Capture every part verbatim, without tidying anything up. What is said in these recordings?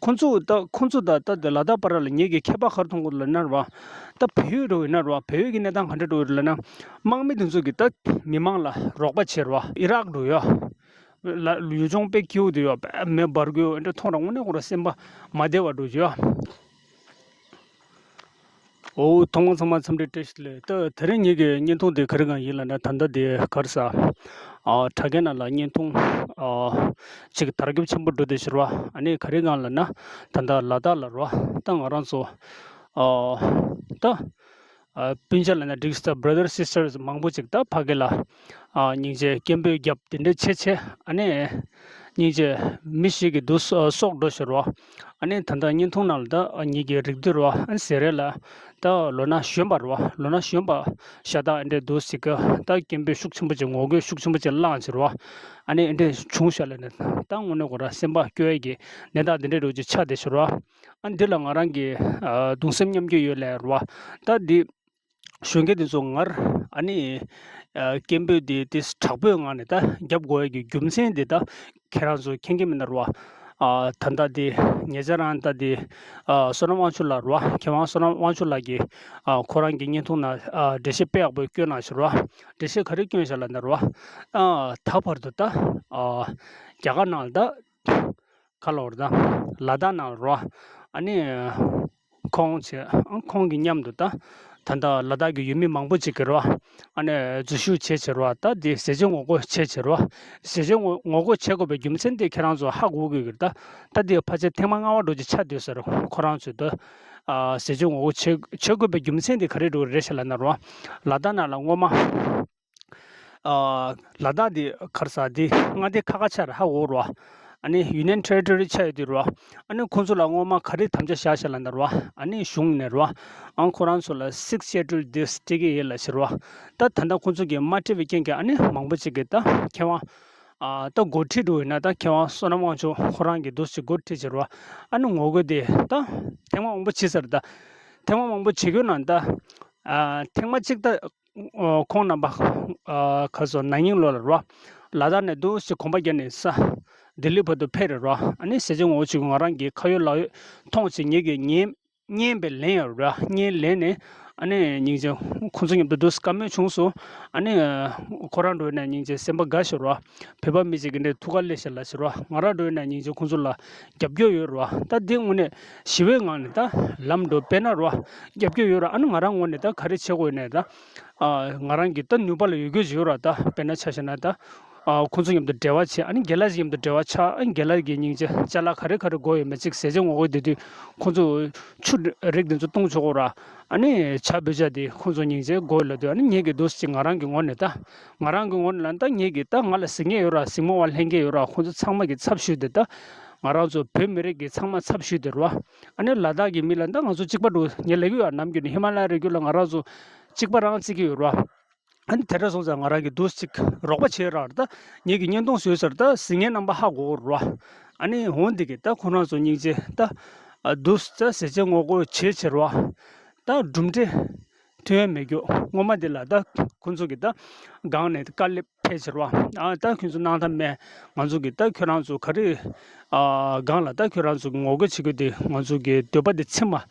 ཁོང་ཚོ་ད་ཁོང་ཚོ་ད་ད་དེ་ལ་དྭགས་བར་ལ་ངེད་ཀྱི་ཁྱད་པར་ག་རེ་མཐོང་གི་ལབ་ན་རེད་བ། ད་བལ་ཡུལ་འགྲོ་ཡིན་ན་རེད་བ། བལ་ཡུལ་གྱི་གནས་སྟངས་ག་འདྲ་འགྲོ་ཡོད་རེད་ལབ་ན། དམག་མི་དེ་ཚོ་གིས་ད་མི་མང་ལ་རོགས་པ་བྱེད་རེད་བ། ཨི་རག་འགྲོ་ཡོད། ལ་ཡུལ་ལྗོངས་དཔེ་སྐྱིད་པོ་དེ་ཡོད། མེ་འབར་གི་ཡོད། འདྲ་མཐོང་ར་དངོས་གནས་ཁོ་ར་སེམས་པ་མ་བདེ་བ་འགྲོ་གི་ཡོད། ཨོ། ཐོག་མར་ཚང་མ་འཚམས་འདྲི་བཀྲ་ཤིས་བདེ་ལེགས། ད་དེ་རིང་ངེད་ཀྱི་བརྙན་ཐུང་དེ་ག་རེ་གང་ཡིན་ལབ་ན། ད་ལྟ་དེ་ག་རེ་ཟ། ཨ། དྲ་རྒྱ་ནང་ལ་བརྙན་ཐུང་ཨ་ཅིག་དར་ཁྱབ་ཆེན་པོ་འགྲོ་བསྡད་ཤག་རེད་བ། ཨ་ནི་ག་རེ་གང་ལབ་ན། ད་ལྟ་ལ་དྭགས་ལ་རེད་བ། ད་ང་རང་ཚོ་ཨ་ད་ཨ་སྤུན་ཆ་ལབ་ན་འགྲིག་ས། Brother Sisters མང་པོ་ཅིག་ད་ཕ་གི་ལ་ཨ་སྙིང་རྗེ་སྐད་འབོད་རྒྱབ་དེ་འདྲ་བྱས་བྱས། ཨ་ནི་སྙིང་རྗེ་མི་ཞིག་གི་དུ་སོ་སྲོག་འགྲོ་ཤག་རེད་བ། ཨ་ནི་ད་ལྟ་བརྙན་ཐུང་ནང་ལ་ད་ངེད་ཀྱི་རིགས་རྒྱུད་རེད་བ། ཨ་ནི་ཟེར་རེད་ལ། ད་ལོ་ན་གཞོན་པ་རེད་བ། ལོ་ན་གཞོན་པ་ཤ་སྟག་འདྲ་འདུག་ཟེར་གི། ད་སྐད་འབོད་ཤུགས་ཆེན་པོ་ཅིག་ངོ་རྒོལ་ཤུགས་ཆེན་པོ་ཅིག་བསླངས་ཟེར་བ། ཨ་ནི་འདྲ་བྱུང་ཤག་ལབ་ནས། ད་དངོས་གནས་ཁོ་ར་སེམས་པ་སྐྱོ་ཡས་ཀྱི་གནས་སྟངས་འདི་འདྲ་འདྲ་ཅིག་ཆགས་བསྡད་ཤག་རེད་བ། ཨ་འདི་ལ་ང་རང་གི་ཨ་གདུང་སེམས་མཉམ་སྐྱེད་ཡོད་ལབ་རེད་བ། ད་འདི་གཞོན་སྐྱེས་འདི་ཚོ་སྔར་ཨ་ནི་ཨ་སྐད་འབོད་འདི་དེ་དྲག་པོའི་ངང་ནས་ད་རྒྱབ་དགོས་ཡས་ཀྱི་རྒྱུ་མཚན་འདི་ད་ཁྱེད་རང་ཚོ་མཁྱེན་གྱི་མིན་ན་རེད་བ། ཨ་ད་ལྟ་དེ་ཉེ་ཆར་རང་ད་དེ་ཨ་བསོད་ནམས་དབང་ཕྱུག་ལགས་རེད་བ། མཁས་དབང་བསོད་ནམས་དབང་ཕྱུག་ལགས་ཀྱིས་ཨ་ཁོ་རང་གི་བརྙན་ཐུང་ནང་ཨ་འགྲེལ་བཤད་དཔེ་ཡག་པོ་བསྐྱོན་གནང་ཤག་རེད་བ། འགྲེལ་བཤད་ག་རེ་བསྐྱོན་ཤག་ལབ་ན་རེད་བ། ཨ་ད་བར་དུ་ད་ཨ་རྒྱ་གར་ནང་ལ་ད་ག་ལབ་དགོས་རེད། ད་ལ་དྭགས་ནང་ལ་རེད་བ། ཨ་ནི་ཁོང་བྱས། ཨ་ཁོང་གི་མཉམ་དུ་ད་ད་ལྟ་ལ་དྭགས་ཀྱི་ཡུལ་མི་མང་པོ་ཅིག་གིས་རེད་བ། ཨ་ནི་འཛུལ་ཞུགས་བྱས་བྱས་རེད་བ། ད་དེ་ཟས་བཅད་ངོ་རྒོལ་བྱས་བྱས་རེད་བ། ཟས་བཅད་ངོ་ངོ་རྒོལ་བྱེད་དགོས་པའི་རྒྱུ་མཚན་དེ་ཁྱེད་རང་ཚོ་ཧ་གོ་དགོས་ཀྱི་རེད། ད་ད་དེ་ཕལ་ཆེར་ཐེངས་མ་ལྔ་པ་འདྲ་ཅིག་ཆགས་བསྡད་ས་རེད། ཁོ་རང་ཚོས་ད་ཨ་ཟས་བཅད་ངོ་རྒོལ་བྱེད་བྱེད་དགོས་པའི་རྒྱུ་མཚན་དེ་ག་རེ་འདྲ་རེད་ཤག་ལབ་ན་རེད་བ། ལ་དྭགས་ནང་ལ་སྔོན་མ། ཨ་ལ་དྭགས་འདི་ག་རེ་ཟ། འདི་མངའ་སྡེ་ཁག་ཁག་ཆགས་རེད། ཧ་གོ་རེད་བ། ཨ་ནི་Union Territory ཆགས་ཡོད་དུས་རེད་བ། ཨ་ནི་ཁོང་ཚོ་ལ་སྔོན་མ་ག་རེ་དམ་བཅའ་བཞག་བཞག་ལབ་ན་རེད་བ། ཨ་ནི་གཞུང་ནས་རེད་བ། ཨ་ཁོ་རང་ཚོ་ལ་Sixth Schedule འདི་སྤྲད་ཀྱི་ཡིན་ལབ་བྱས་རེད་བ། ད་ད་ལྟ་ཁོང་ཚོ་གིས་མ་སྤྲད་པའི་རྐྱེན་གྱིས་ཨ་ནི་མང་པོ་ཅིག་གིས་ད་མཁས་དབང་ཨ་ད་འགོ་ཁྲིད་འགྲོ་ཡིན་ན། ད་མཁས་དབང་བསོད་ནམས་དབང་ཕྱུག་ཁོ་རང་གིས་འདུག་སེ་འགོ་ཁྲིད་བྱས་རེད་བ། ཨ་ནི་ངོ་རྒོལ་དེ་ད་ཐེངས་མ་མང་པོ་བྱས་ཚར། ད་ཐེངས་མ་མང་པོ་བྱེད་དགོས་ན་ད་ཨ་ཐེངས་མ་གཅིག་ད། ཨོ། ཁོང་རྣམ་པ། ཨ་ཁ་སོ་ན་ནིང་ལོ་ལ་རོ། ལ་དྭགས་ནས་འདུག་སེ་གོམ་པ་བརྒྱབ་ནས་ས། ལྡི་ལི་བར་དུ་ཕེབས་རེད་རོ། ཨ་ནི་ཟས་བཅད་ངོ་རྒོལ་བྱེད་དགོས། ང་རང་གིས་ཁ་ཡོད་ལག་ཡོད་མཐོང་བྱས། ངེད་ཀྱིས་ཉན། ཉན་པའི་ལན་ཡོད་ར། ཉན་ལན་ནས་ཨ་ནི་སྙིང་རྗེ་ཁོང་ཚོ་མཉམ་དུ་འདུག་སེ་བཀའ་མོལ་བྱུང་སོང་། ཨ་ནི་ཁོ་རང་འགྲོ་ནས་སྙིང་རྗེ་སེམས་པ་དགའ་ཤོར་རོ། བོད་པ་མི་གཅིག་གི་འདྲའི་ཐུགས་ཁ་ལེ་ཤ་ལ་ཤོར་རོ། ང་རང་འགྲོ་ནས་སྙིང་རྗེ་ཁོང་ཚོ་ལ་རྒྱབ་སྐྱོར་ཡོད་རོ། ད་འདི་དངོས་གནས་ཞི་བའི་ངང་ནས་ད་ལམ་འགྲོ་དཔེར་ན་རོ། རྒྱབ་སྐྱོར་ཡོད་ར། ཨ་ནི་ང་རང་ངོས་ནས་ད་ག་རེ་བྱེད་དགོས་ནས་ད། ཨ་ང་རང་གི་ད་ནུས་པ་ལ་ཡོད་རྒུ་ཅིག་ཡོད་ར། ད་དཔེར་ན་ཆ་བཞག་ན་ད། ཨ་ཁོང་ཚོ་མཉམ་དུ་འབྲེལ་བ་བྱས། ཨ་ནི་རྒན་ལགས་ཅིག་མཉམ་དུ་འབྲེལ་བ་ཆགས། ཨ་ནི་རྒན་ལགས་ཀྱིས་སྙིང་རྗེ་ཅ་ལག་ག་རེ་ག་རེ་དགོས་ཡོད་མེད་ཅིག་ཟས་བཅད་ངོ་རྒོལ་དེ་དུས་ཁོང་ཚོ་ཆུ་རིགས་དེ་ཚོ་བཏུང་ཆོག་གོ་ར། ཨ་ནི་ཇ་བོད་ཇ་དེ་ཁོང་ཚོ་སྙིང་རྗེ་དགོས་ལབ་དུས། ཨ་ནི་ངེད་ཀྱིས་འདུག་སེ་ང་རང་གི་ངོས་ནས་ད། ང་རང་གི་ངོས་ནས་ལ་ད་ངེད་ཀྱིས་ད་ང་ལ་གཟིགས་མཁན་ཡོད་ར། གཟིགས་མོ་བ་ལྷན་རྒྱས་ཡོད་ར། ཁོང་ཚོ་ཚང་མ་གི་ཚབ་ཞུས་ཏེ་ད། ང་རང་ཚོ་བོད་མི་རིགས་ཀྱི་ཚང་མ་ཚབ་ཞུས་ཏེ་ར། ཨ་ནི་ལ་དྭགས་ཀྱི་མི་ལ་ད་ང་ཚོ་གཅིག་པ་འགྲོ་ངས་ལབ་ཀྱི་ཡོད། ནམ་རྒྱུན་ནས་ཧི་མ་ལ་ཡ་རི་རྒྱུད་ལ་ང་རང་ཚོ་གཅིག་པ་རང་བརྩི་གི་ཡོད་ར། ཨ་ནི་དེ་འདྲ་སོང་ཙང་ང་རང་གིས་འདུག་སེ་རོགས་པ་བྱེད་ར། ད་ངེད་ཀྱི་བརྙན་ཐུང་བཟོས་ཚར། ད་གཟིགས་མཁན་རྣམ་པ་ཧ་གོ་ར། ཨ་ནི་འོ་འདི་གི་ད་ཁོ་རང་ཚོ་སྙིང་རྗེ་ད། ཨ་འདུག་སེ་ད་ཟས་བཅད་ངོ་རྒོལ་བྱེད་བྱེད་ར། ད་གྲུབ་འབྲས་ཐོན་ཡ་མེད་རྒྱུ། སྔོན་མ་དེ་ལ་ད་ཁོ་ཚོ་གིས་ད་སྒང་ནས་དཀའ་ལས་ཕེབས་བྱེད་ར། ཨ་ད་ཁྱོད་ཚོ་སྣང་དག་མེད། ང་ཚོ་གིས་ད་ཁྱོད་རང་ཚོ་ག་རེ། ཨ་སྒང་ལ་ད་ཁྱོད་རང་ཚོ་གི་ངོ་རྒོལ་བྱེད་རྒྱུ་དེ་ང་ཚོ་གི་འདོད་པ་དེ་ཚིམ་པ།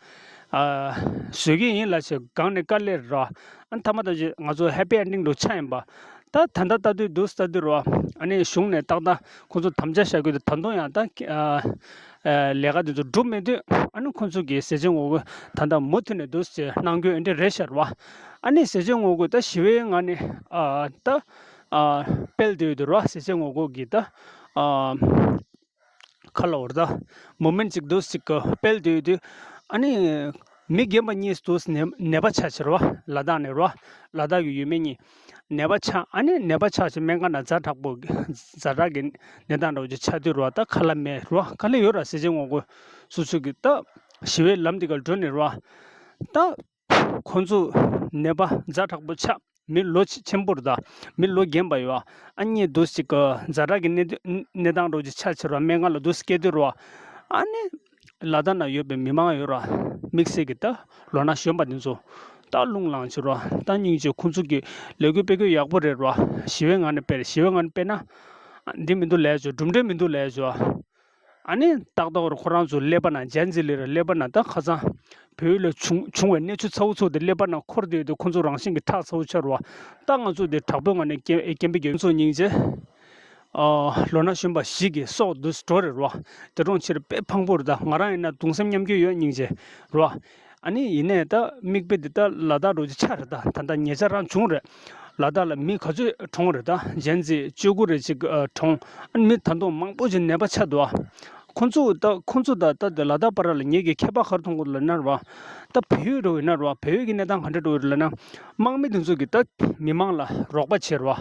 ཨ་བཟོ་གི་ཡིན་ལབ་བྱས་སྒང་ནས་དཀའ་ལས་ར། ཨ་མཐའ་མ་ད་ཅི་ང་ཚོ་ཧེ་པི་ཨེན་ཌིང་འདྲ་ཆགས་ཡིན་པ། ད་ད་ལྟ་ལྟ་དུས་འདུག་སེ་ལྟ་དུས་ར། ཨ་ནི་གཞུང་ནས་ཏག་ཏག་ཁོང་ཚོ་དམ་བཅའ་བཞག་རྒྱུ་དེ་ད་དུང་ཡང་ད། ཨ་ཨ་ལས་ཀ་དེ་ཚོ་གྲུབ་མེད་དུས། ཨ་ནི་ཁོང་ཚོ་གིས་ཟས་བཅད་ངོ་རྒོལ་ད་ལྟ་མུ་མཐུད་ནས་འདུག་སེ་གནང་རྒྱུ་འདི་འདྲ་རེད་ཤག་ར། ཨ་ནི་ཟས་བཅད་ངོ་རྒོལ་ད་ཞི་བའི་ངང་ནས་ཨ་ད་ཨ་སྤེལ་བསྡད་ཡོད་དུས་ར། ཟས་བཅད་ངོ་རྒོལ་གྱི་ད་ཨ་ག་ལབ་དགོས་རེད། ད་མུ་མེན་ཊི་ཅིག་འདུག་སེ་ཅིག་གི་སྤེལ་བསྡད་ཡོད་དུས། ཨ་ནི་མི་རྒན་པ་གཉིས་འདུག་སེ་ནད་ནད་པ་ཆགས་བྱས་ར། ལ་དྭགས་ནས་ར། ལ་དྭགས་ཀྱི་ཡུལ་མི་གཉིས་ནད་པ་ཆགས། ཨ་ནི་ནད་པ་ཆགས་བྱས་སྨན་ཁང་ནང་ཛ་དྲག་པོ་ཛ་དྲག་གི་གནས་སྟངས་འདྲ་བོ་ཅིག་ཆགས་དུས་ར། ད་ཁ་ལག་མེད་ར། དཀའ་ལས་ཡོད་ར། ཟས་བཅད་ངོ་རྒོལ་སོ་སོ་གི་ད་ཞི་བའི་ལམ་འདི་གར་འགྲོ་ནས་ར། ད་ཁོང་ཚོ་ནད་པ་ཛ་དྲག་པོ་ཆགས། མི་ལོ་ཆེ་ཆེན་པོ་རེད། ད་མི་ལོ་རྒན་པ་ཡོད། ཨ་གཉིས་འདུག་སེ་ཅིག་གི་ཛ་དྲག་གི་གནས་དུས་གནས་སྟངས་འདྲ་བོ་ཅིག་ཆགས་བྱས་ར། སྨན་ཁང་ལ་འདུག་སེ་སྐྱེལ་དུས་ར། ཨ་ནི་ལ་དྭགས་ན་ཡོད་པའི་མི་མང་ཡོད་ར། དམིགས་བསལ་གྱི་ད་ལོ་ན་གཞོན་པ་འདི་ཚོ་ད་རླུང་ལངས་བྱས་ར། ད་སྙིང་རྗེ། ཁོང་ཚོ་གི་ལས་འགུལ་སྤེལ་རྒྱུ་ཡག་པོ་རེད་ར། ཞི་བའི་ངང་ནས་སྤེལ། ཞི་བའི་ངང་ནས་སྤེལ་ན་འདི་མི་འདུག་ལབ་བྱས། གྲུབ་འབྲས་མི་འདུག་ལབ་བྱས། ཨ་ནི་ཏག་ཏག་རུ་ཁོ་རང་ཚོ་ཀླད་པ་ནང་ཇན་ཟི་ལི་ར་ཀླད་པ་ནང་ད་ཁ་སང་བོད་ལ་བྱུང་བྱུང་བའི་གནས་ཚུལ་ཚ་བོ་ཚོ་དེ་ཀླད་པ་ནང་འཁོར་བསྡད་དུས་ཁོ་ཚོ་རང་བཞིན་གྱི་ཁྲག་ཚ་བོ་ཆགས་རེད་བ། ད་ང་ཚོ་དེ་དྲག་པོའི་ངང་ནས་སྐད་སྐད་འབོད་རྒྱག་ཚོ་སྙིང་རྗེ། ཨ། ལོ་ན་གཞོན་པ་ཞིག་གི་སྲོག་འདི་འགྲོ་རེད་རོ། དེ་གྲོང་ཁྱེར་དཔེ་ཕངས་པོ་རེད། ད་ང་རང་ཡིན་ན་གདུང་སེམས་མཉམ་སྐྱེད་ཡོད་སྙིང་རྗེ་རོ། ཨ་ནི་ཡིན་ནའི་ད་མིག་དཔེ་འདི་ད་ལ་དྭགས་རོ་ཅིག་ཆ་རེད། ད་ད་ལྟ་ཉེ་ཆར་རང་བྱུང་རེད། ལ་དྭགས་ལ་མི་ག་ཚོད་གྲོངས་རེད། ད་ཇན་ཟི་བཅུ་དགུ་རེ་ཅིག་ཨ། གྲོངས། ཨ་ནི་མི་ད་དུང་མང་པོ་ཅིག་ནད་པ་ཆགས་འདུག་ཨ། ཁོང་ཚོ་ད་ཁོང་ཚོ་ད་ད་དེ་ལ་དྭགས་བར་ལ་ངེད་ཀྱི་ཁྱད་པར་ག་རེ་མཐོང་གི་འདུག་ལབ་ན་རོ། ད་བལ་ཡུལ་འགྲོ་ཡིན་ན་རོ། བལ་ཡུལ་གྱི་གནས་སྟངས་ག་འདྲ་འགྲོ་ཡོད་རེད་ལབ་ན། དམག་མི་དེ་ཚོ་གིས་ད་མི་མང་ལ་རོགས་པ་བྱེད་རོ།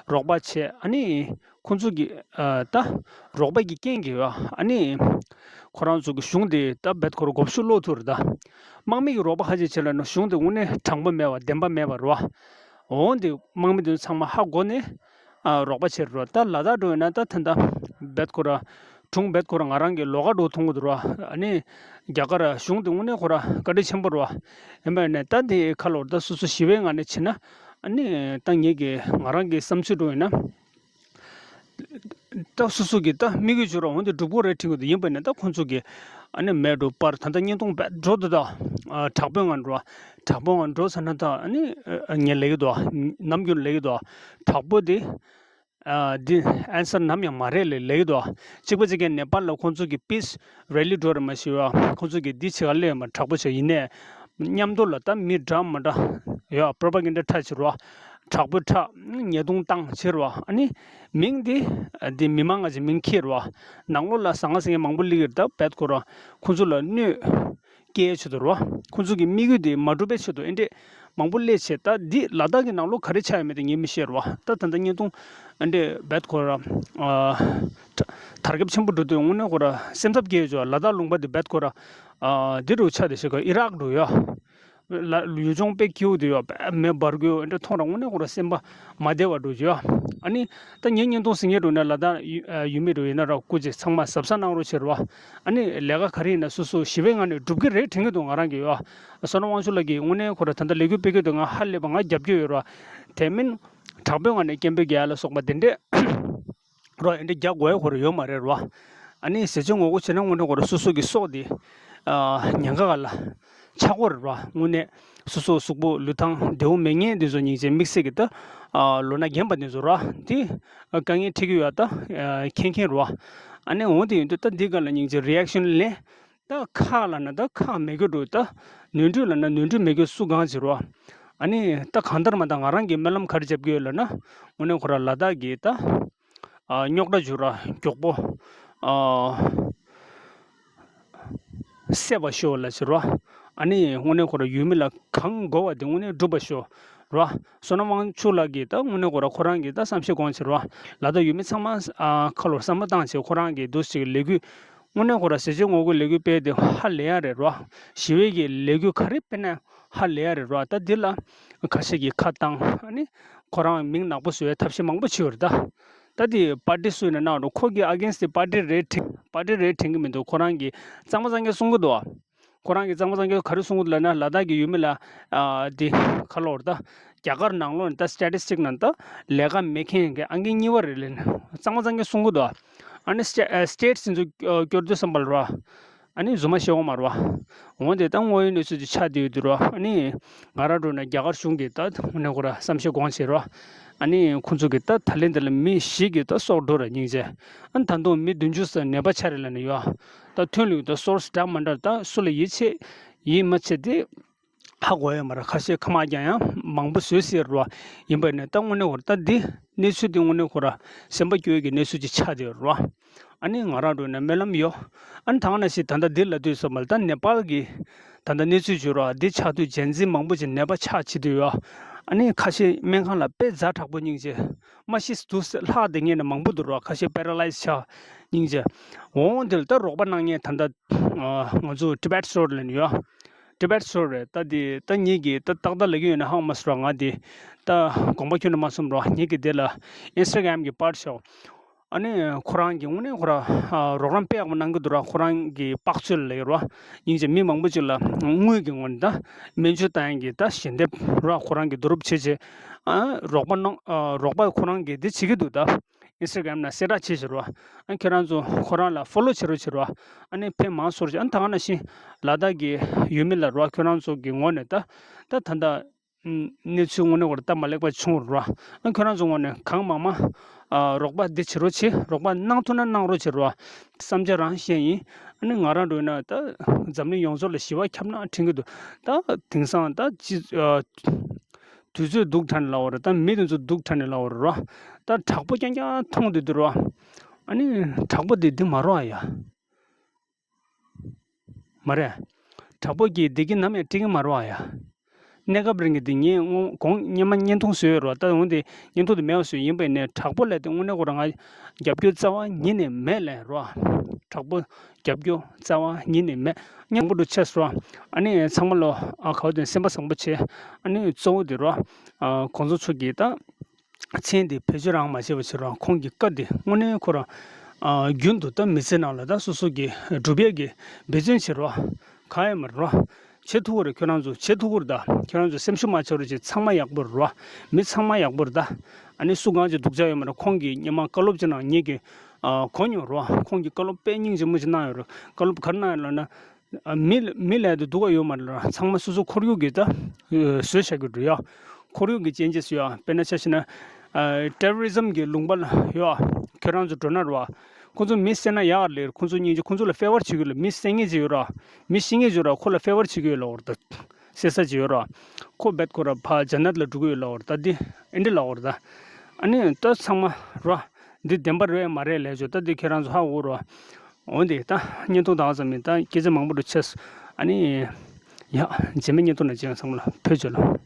རོགས་པ་བྱེད། ཨ་ནི་ཁོང་ཚོ་གི་ཨ། ད་རོགས་པ་གི་རྐྱེན་གྱིས་ཡོད། ཨ་ནི་ཁོ་རང་ཚོ་གི་གཞུང་དེ་ད་རྦད་ཁོ་ར་མགོ་ཤུ་སློག་ཐུབ་རེད། ད་དམག་མི་གི་རོགས་པ་ཧ་ཅང་བྱེད་ལབ་ན་གཞུང་དེ་དངོས་གནས་དྲང་པོ་མེད་པ་བདེན་པ་མེད་པ་རེད་བ། འོན་ཏེ་དམག་མི་དེ་ཚོ་ཚང་མ་ཧ་གོ་ནས་ཨ། རོགས་པ་བྱེད་རེད་བ། ད་ལ་དྭགས་འགྲོ་ཡོད་ན་ད་ད་ད་རྦད་ཁོ་ར་གྲོང་རྦད་ཁོ་ར་ང་རང་གི་ལོགས་ཀ་འགྲོ་མཐོང་གི་འདུག་ར། ཨ་ནི་རྒྱ་གར་གཞུང་དེ་དངོས་གནས་ཁོ་ར་བཀའ་དྲིན་ཆེན་པོ་རེད་བ། ཡིན་པ་ཡིན་ནའི་ད་དེ་ཁ་ལོར་ད་སོ་སོ་ཞི་བའི་ངང་ནས་བྱེད་ན། ཨ་ནི་ད་ངེད་ཀྱི་ང་རང་གི་བསམ་ཚུལ་འགྲོ་ཡིན་ན། ད་སོ་སོ་གི་ད་དམིགས་ཡུལ་བྱོས་རོགས། འོན་ཏེ་སྒྲུབ་དགོས་རེད་དྲན་གྱི་འདུག་ཡིན་པ་ནས་ད་ཁོང་ཚོ་གི་ཨ་ནི་མེད་འགྲོ་པར་ད་ལྟ་བརྙན་ཐུང་རྦད་འགྲོ་འདུག་ད་དྲག་པོའི་ངང་འགྲོ། དྲག་པོའི་ངང་འགྲོ་ཟེར་ན་ད་ཨ་ནི་ངས་ལབ་ཀྱི་འདུག་ནམ་རྒྱུན་ལབ་ཀྱི་འདུག་དྲག་པོ་དེ་ཨ། འདི་ཨན་སར་ནམ་ཡང་མ་རེད་ལབ་ལབ་ཀྱི་འདུག་གཅིག་པ་གཅིག་རྐྱང་ནེ་པཱལ་ལ་ཁོང་ཚོ་གི་peace rally འགྲོ་རེད་མ་ཤེས་བ། ཁོང་ཚོ་གི་འདི་བྱེད་ག་སླེབས་མ་དྲག་པོ་བྱས་ཡིན་ནས། མཉམ་དུ་ལ་ད་མི་འདྲ་མ་འདྲ་ཡོད། propaganda འཁྲབ་བྱེད་རོགས། དྲག་པོ་འཁྲབ། ཉེས་རྡུང་བཏང་བྱེད་རོགས། ཨ་ནི་མིང་འདི་འདི་མི་མང་ང་ཅིག་མིང་འཁྱེར་རོགས། ནང་ལོགས་ལ་ཟང་ངེ་ཟིང་ངེ་མང་པོ་སླེབས་ཀྱི་རེད། ད་རྦད་ཁོ་རང་ཁོང་ཚོ་ལ་གནོད་སྐྱེལ་ཆེད་དུ་རོགས། ཁོང་ཚོ་གི་དམིགས་ཡུལ་དེ་མ་འགྲུབ་པའི་ཆེད་དུ་ཨེ་འདྲས་མང་པོ་སླེབས་བྱས། ད་འདི་ལ་དྭགས་ཀྱི་ནང་ལོགས་ག་རེ་ཆགས་ཡོད་མེད་དེ་ངས་མི་ཤེས་རོགས། ད་ད་ལྟ་བརྙན་ཐུང་ཨེ་འདྲས་རྦད་ཁོ་རང་ཨ། དར་ཁྱབ་ཆེན་པོ་འགྲོ་དུས་དངོས་གནས་ཁོ་རང་སེམས་འཚབ་སྐྱེ་ཡོད་ཅོག་ལ་དྭགས་ལུང་པ་འདི་རྦད་ཁོ་རང་ཨ། འདི་རུ་ཆགས་བསྡད་ཤག་ཨི་རག་འགྲོ་ཡོད། ལ་ཡུལ་ལྗོངས་དཔེ་སྐྱིད་པོ་དེ་ཡོད། དཔེ་མེ་འབར་གོས་འདྲ་མཐོང་ར་དངོས་གནས་ཁོ་ར་སེམས་པ་མ་བདེ་བ་འགྲོ་གི་ཡོད། ཨ་ནི་ད་ངས་བརྙན་ཐུང་གཟིགས་མཁན་འགྲོ་ན་ལ་དྭགས་ཡུལ་ཨ་ཡུལ་མི་འགྲོ་ཡིན་ན་ར་སྐུ་མཁྱེན་ཚང་མ་གཟབ་གཟབ་གནང་རོགས་བྱེད་རོགས། ཨ་ནི་ལས་ཀ་ག་རེ་ཡིན་ན་སོ་སོ་ཞི་བའི་ངང་ནས་སྒྲུབ་ཀྱི་རེད་དྲན་གྱི་འདུག་ང་རང་གི་ཡོད། བསོད་ནམས་དབང་ཕྱུག་ལགས་ཀྱིས་དངོས་གནས་ཁོ་ར་ད་ལྟ་ལས་འགུལ་སྤེལ་གྱི་འདུག་ང་ཧ་ལས་པ་ང་རྒྱབ་སྐྱོར་ཡོད་རོགས། དེ་མིན་དྲག་པོའི་ངང་ནས་སྐད་འབོད་རྒྱག་ཡ་ལ་སོགས་པ་དེ་འདྲས། རོ་ཨེ་འདྲ་རྒྱག་དགོས་ཡ་ཁོ་ར་ཡོད་མ་རེད་རོ། ཨ་ནི་ཟས་སྤྱོད་ངོ་རྒོལ་བྱེད་ན་དངོས་གནས་ཁོ་ར་སོ་སོ་གི་སྲོག་དེ་ཨ་ཉེན་ཁ་ལ་ཆགས་ཀྱི་རེད་རོ། དངོས་གནས་སོ་སོ་གཟུགས་པོ་ལུས་ཐང་བདེ་བོ་མེད་མཁན་དེ་ཚོ་སྙིང་རྗེ་དམིགས་བསལ་གྱི་ད་ཨ་ལོ་ན་རྒན་པ་དེ་ཚོ་རོ། དེ་དཀའ་ངལ་འཕྲད་ཀྱི་ཡོད་ད་མཁྱེན་མཁྱེན་རོ། ཨ་ནི་འོ་དེ་ཡིན་དུས་ད་འདི་ག་ལ་སྙིང་རྗེ་རི་ཨེག་ཤན་ལེན། ད་ཁག་ལབ་ན་ད་ཁག་མེད་རྒྱུ་འགྲོ། ད་ནོར་འཁྲུལ་ལབ་ན་ནོར་འཁྲུལ་མེད་རྒྱུ་སུ་གང་བྱེད་རོ། ཨ་ནི་ད་གང་ལྟར་མ་ད་ང་རང་གི་སྨོན་ལམ་ག་རེ་བརྒྱབ་ཀྱི་ཡོད་ལབ་ན། དངོས་གནས་ཁོ་ར་ལ་དྭགས་ཀྱི་ད་ཨ་རྙོག་དྲ་འཇུག་ར་མགྱོགས་པོ་ཨ་སེལ་བ་ཤོག་ལབ་བྱེད་རོ། ཨ་ནི་དངོས་གནས་ཁོ་ར་ཡུལ་མི་ལ་གང་དགོས་པ་དེ་དངོས་གནས་སྒྲུབ་པ་ཤོག་རོ། བསོད་ནམས་དབང་ཕྱུག་ལགས་ཀྱིས་ད་དངོས་གནས་ཁོ་ར་ཁོ་རང་གི་ད་བསམ་ཤེས་དགོངས་བྱེད་རོ། ལ་དྭགས་ཡུལ་མི་ཚང་མ་ཨ་ཁ་ལོར་བསམ་བློ་བཏང་བྱེད་ཁོ་རང་གི་འདུག་ཅིག་ལས་འགུལ། དངོས་གནས་ཁོ་ར་ཟས་བཅད་ངོ་རྒོལ་ལས་འགུལ་སྤེལ་དེ་ཧ་ལས་ཡ་རེད་རོ། ཞི་བའི་གི་ལས་འགུལ་ག་རེ་སྤེལ་ན་ཧ་ལས་ཡ་རེད་རོ། ད་འདི་ལ་ཁ་ཤས་ཀྱིས་ཁ་བཏང་། ཨ་ནི་ཁོ་རང་མིང་ནག་པོ་བཟོ་བའི་ཐབས་ཤེས་མང་པོ་བྱེད་ཡོད་རེད་ད། ད་དེ་པར་ཊི་སུ་ཡིན་ན་གནང་རོགས། ཁོ་གི་ཨ་གེན་སི་ཊི་དེ་པར་ཊི་རེད་དྲན། པར་ཊི་རེད་དྲན་གི་མི་འདུག་ཁོ་རང་གིས་གཙང་མ་གཙང་རྐྱང་གསུང་གི་འདུག་ཁོ་རང་གིས་གཙང་མ་གཙང་རྐྱང་ག་རེ་གསུང་གི་འདུག་ལབ་ན། ལ་དྭགས་ཀྱི་ཡུལ་མི་ལ་ཨ་དེ་ཁ་ལོར་ད་རྒྱ་གར་ནང་ལོགས་ནས་ད་སི་ཊེ་ཊི་སི་ཊིག་ནང་ད་ལས་ཀ་མེད་མཁན་གྱི་ཨང་ཀི་གཉིས་པ་རེད་ལབ་ནས་གཙང་མ་གཙང་རྐྱང་གསུང་གི་འདུག་ཨ་ནི་སི་ཊེ་ཨ་སི་ཊེ་ཊི་སི་ཊི་ཚོ་སྐྱོར་དུས་བསམ་པ་ལ་རོ། ཨ་ནི་རྫུན་མ་བཤད་འོང་མ་རོ། འོན་ཏེ་ད་དངོས་ཡོད་གནས་ཚུལ་ཅིག་ཆགས་བསྡད་ཡོད་དུས་རོ། ཨ་ནི་ང་རང་འགྲོ་ན་རྒྱ་གར་གཞུང་གིས་ད་དངོས་གནས་ཁོ་ར་བསམ་ཤེས་དགོངས་བྱེད་རོ། ཨ་ནི་ཁོང་ཚོ་གིས་ད་ད་ལན་འདི་ལ་མི་བཞི་གིས་ད་སྲོག་འགྲོ་ར་སྙིང་རྗེ། ཨ་ནི་ད་དུང་མི་བདུན་ཅུ་ཙམ་ནད་པ་ཆགས་རེད་ལབ་ནས་ཡོད། ད་ཐོན་ལུགས་ད་སོར་སི་འདྲ་མ་འདྲ་ད་སུ་ལ་ཡིད་ཆེས་ཡིད་མ་ཆེས་དེ་ཧ་གོ་ཡོད་མ་རེད། ཁ་ཤས་ཁ་མ་རྒྱག་ཡང་མང་པོ་བཟོས་ཟེར་རོ། ཡིན་པ་ནས་ད་དངོས་གནས་ཁོ་ར་ད་འདི་གནས་ཚུལ་འདི་དངོས་གནས་ཁོ་ར་སེམས་པ་སྐྱོ་ཡས་ཀྱི་གནས་ཚུལ་ཅིག་ཆགས་བསྡད་ཡོད་རོ། ཨ་ནི་ང་རང་འགྲོ་ན་སྨོན་ལམ་ཡོད། ཨ་ནི་ད་ག་ནང་བཞིན་ད་ལྟ་འདི་ལབ་དུས་ཙམ་པ་ལ་ད་ནེ་པཱལ་གྱི་ད་ལྟ་གནས་ཚུལ་བརྗོད་རོགས། འདི་ཆགས་དུས་ཇན་ཟི་མང་པོ་ཅིག་ནད་པ་ཆགས་བྱེད་དུས་ཡོད། ཨ་ནི་ཁ་ཤས་སྨན་ཁང་ལ་དཔེ་ཛ་དྲག་པོ་སྙིང་རྗེ། མ་ཤི་འདུག་ལྷག་བསྡད་མཁན་ནི་མང་པོ་འདུག་རོགས། ཁ་ཤས་པེ་ར་ལའི་ཛི་ཆགས་སྙིང་རྗེ། འོང་འདི་ལ་ད་རོགས་པ་གནང་མཁན་ད་ལྟ་ང་ཚོ་ཊི་བེཊ་སི་ཊོར་ལབ་ནས་ཡོད། ཊི་བེཊ་སི་ཊོར་རེད། ད་འདི་ད་ངེད་ཀྱིས་ད་ཏག་ཏག་ལབ་ཀྱི་ཡོད་ན་ཧ་གོ་མ་སོང་རོགས། ང་འདི་ད་དགོངས་པ་ཁྱོན་ནས་མ་ཚོམ་རོགས། ངེད་ཀྱིས་འདི་ལ་ཨིན་སི་ཊ་གྷི་རམ་གྱི་པར་ཤོག་ཨ་ནི་ཁོ་རང་གིས་དངོས་གནས་ཁོ་རང་ཨ་རོགས་རམ་དཔེ་ཡག་པོ་གནང་གི་འདུག་ར། ཁོ་རང་གི་དཔག་ཚོད་ལ་ཡོད་ར། སྙིང་རྗེ། མི་མང་པོ་ཅིག་ལ་དངུལ་གྱི་ངོས་ནས་ད་སྨན་བཅོས་བཏང་ཡག་གི་ད་ཞལ་འདེབས་ར་ཁོ་རང་གིས་བསྡུ་རུབ་བྱེད་བྱེད་ཨ་རོགས་པ་གནང་ཨ་རོགས་པ་ཁོ་རང་གིས་འདི་བྱེད་ཀྱི་འདུག་ད་ ཨིན་སི་ཊ་གྷ་རམ་ནང་གསལ་བསྒྲགས་བྱེད་བཞིན་རོ། ཨ་ཁྱོད་རང་ཚོ་ཁོ་རང་ལ་ཕོ་ལོ་བྱེད་རོགས་བྱེད་རོགས། ཨ་ནི་ཕན་མང་སོར་བྱེད། ཨ་ནི་ད་ག་ནང་བཞིན་ལ་དྭགས་ཀྱི་ཡུལ་མི་ལ་རོ། ཁྱོད་རང་ཚོ་གི་ངོས་ནས་ད་ད་ད་ད་གནས་ཚུལ་དངོས་གནས་ཁོ་རང་སྟབས་མ་ལེགས་པ་བྱུང་རོ། ཨ་ཁྱོད་རང་ཚོ་ངོས་ནས་གང་མང་མང་ཨ་རོགས་པ་འདི་བྱེད་རོགས་བྱེད། རོགས་པ་གནང་ཐུབ་ན་གནང་རོགས་བྱེད་རོ། བསམ་འཆར་རང་བཤད་ཡིན། ཨ་ནི་ང་རང་འགྲོ་ན་ད་འཛམ་གླིང་ཡོངས་རྫོགས་ལ་ཞི་བ་ཁྱབ་ན་དྲན་གྱི་འདུག་ད་དེང་སང་ད་ཅི་ཨ་དུས་ཚོད་སྡུག་དྲགས་ནས་ལབ་པ་རེད། ད་མི་དེ་ཚོ་སྡུག་དྲགས་ནས་ལབ་པ་རེད་རོ། ད་དྲག་པོ་རྐྱང་རྐྱང་མཐོང་བསྡད་འདུག་རོ། ཨ་ནི་དྲག་པོ་དེ་འདི་མ་རོ་ཨ་ཡ། མ་རེད། དྲག་པོ་གིས་བདེ་སྐྱིད་ནམ་ཡང་སྤྲད་ཀྱི་མ་རེད་པ་ཡ། གནས་སྐབས་རིང་གི་དེ་ངས་དངོས་གོང་སྔོན་མ་བརྙན་ཐུང་བཟོས་ཡོད་རོ། ད་འོན་ཏེ་བརྙན་ཐུང་དེ་མེད་པ་བཟོས་ཡིན་པས་ནས། དྲག་པོ་ལབ་དེ་དངོས་གནས་ཁོ་རང་ང་རྒྱབ་སྐྱོར་རྩ་བ་ཉིད་ནས་མེད་ལབ་རོ། དྲག་པོ་རྒྱབ་སྐྱོར་རྩ་བ་ཉིད་ནས་མེད། སྙིང་པོ་འདུག་ཆེ་སོ། ཨ་ནི་ཚང་མ་ལོ་ཨ་ག་བ་དེ་སེམས་པ་བཟང་པོ་བྱེད། ཨ་ནི་གཙོ་བོ་དེ་རོ། ཨ་གོང་ས་མཆོག་གིས་ད། མཚན་དེ་བེད་སྤྱོད་རང་མ་བྱས་པ་བྱེད་རོགས། ཁོང་གི་བཀའ་དེ་དངོས་གནས་ཁོ་རང་ཨ་རྒྱུན་དུ་ད་མི་ཚེ་ནང་ལ་ད་སོ་སོ་གི་སྒྲུབ་ཡས་ཀྱི་འབད་བརྩོན་བྱེད་རོགས། གང་ཡང་མ་རེད་རོགས། བྱེད་ཐུབ་ཀྱི་རེད། ཁྱོད་རང་ཚོ་བྱེད་ཐུབ་ཀྱི་རེད། ད་ཁྱོད་རང་ཚོ་སེམས་ཤུགས་མ་ཆག་རོགས་བྱེད། ཚང་མ་ཡག་པོ་རེད་རོགས། མི་ཚང་མ་ཡག་པོ་རེད་ད། ཨ་ནི་སུ་གང་ཅིག་སྡུག་ཅག་ཡོད་མ་རེད། ཁོང་གིས་སྔོན་མ་བཀའ་སློབ་ཅིག་གནང་། ངེད་ཀྱིས་ཨ་གོ་མྱོང་རོགས། ཁོང་གིས་བཀའ་སློབ་དཔེ་སྙིང་རྗེ་མོ་ཅིག་གནང་ཡོད་རེད། བཀའ་སློབ་ག་རེ་གནང་ཡོད་ལབ་ན། ཨ་མི་མི་ལབ་དེ་སྡུག་ག་ཡོད་མ་རེད་ལ། ཚང་མ་སོ་སོ་ཁོར་ཡུག་གི་ད་ཨ་བཟོས་བཞག་གི་འདུག་ཡ། ཁོར་ཡུག་གི་ཅན་ཅེས་ཡ། དཔེར་ན་ཆ་བཞག་ན་ཨ་ཊེ་རོ་རི་ཛམ་གི་ལུང་པ་ལ་ཡ། ཁྱོད་རང་ཚོ་འགྲོ་ན་རོ། ཁོང་ཚོ་མི་བསད་ན་ཡག་ལེ། ཁོང་ཚོ་སྙིང་རྗེ། ཁོང་ཚོ་ལ་ཕེ་ཝར་བྱེད་ཀྱི་ཡོད་ལ། མི་བསད་མཁན་ཅིག་ཡོད་ར། མི་ཤི་མཁན་ཅིག་ཡོད་ར། ཁོ་ལ་ཕེ་ཝར་བྱེད་ཀྱི་ཡོད་ལ། འོར་ད་བསད་ས་ཅིག་ཡོད་ར། ཁོ་རྦད་ཁོ་ར་ཕ་ཇ་ནད་ལ་འགྲོ་གི་ཡོད་ལ། འོར་ད་འདི་ཨེ་འདྲ་ལ། འོར་ད་ཨ་ནི་ད་ཚང་མ་རོ། འདི་བདེན་པ་རེད་མ་རེད་ལས་ཆོག་ད་འདི་ཁྱེད་རང་ཚོ་ཧ་གོ་རོ། འོན་ཏེ་ད་བརྙན་ཐུང་ད་ག་ཙམ་ཡིན། ད་སྐད་ཆ་མང་པོ་འགྲོ་ཆེ། ཨ་ནི་ཡ། རྗེས་མའི་བརྙན་ཐུང་ནང་མཇལ་ཡོང་། ཚང་མ་ལ་ཕེབས་བྱོས་ལ།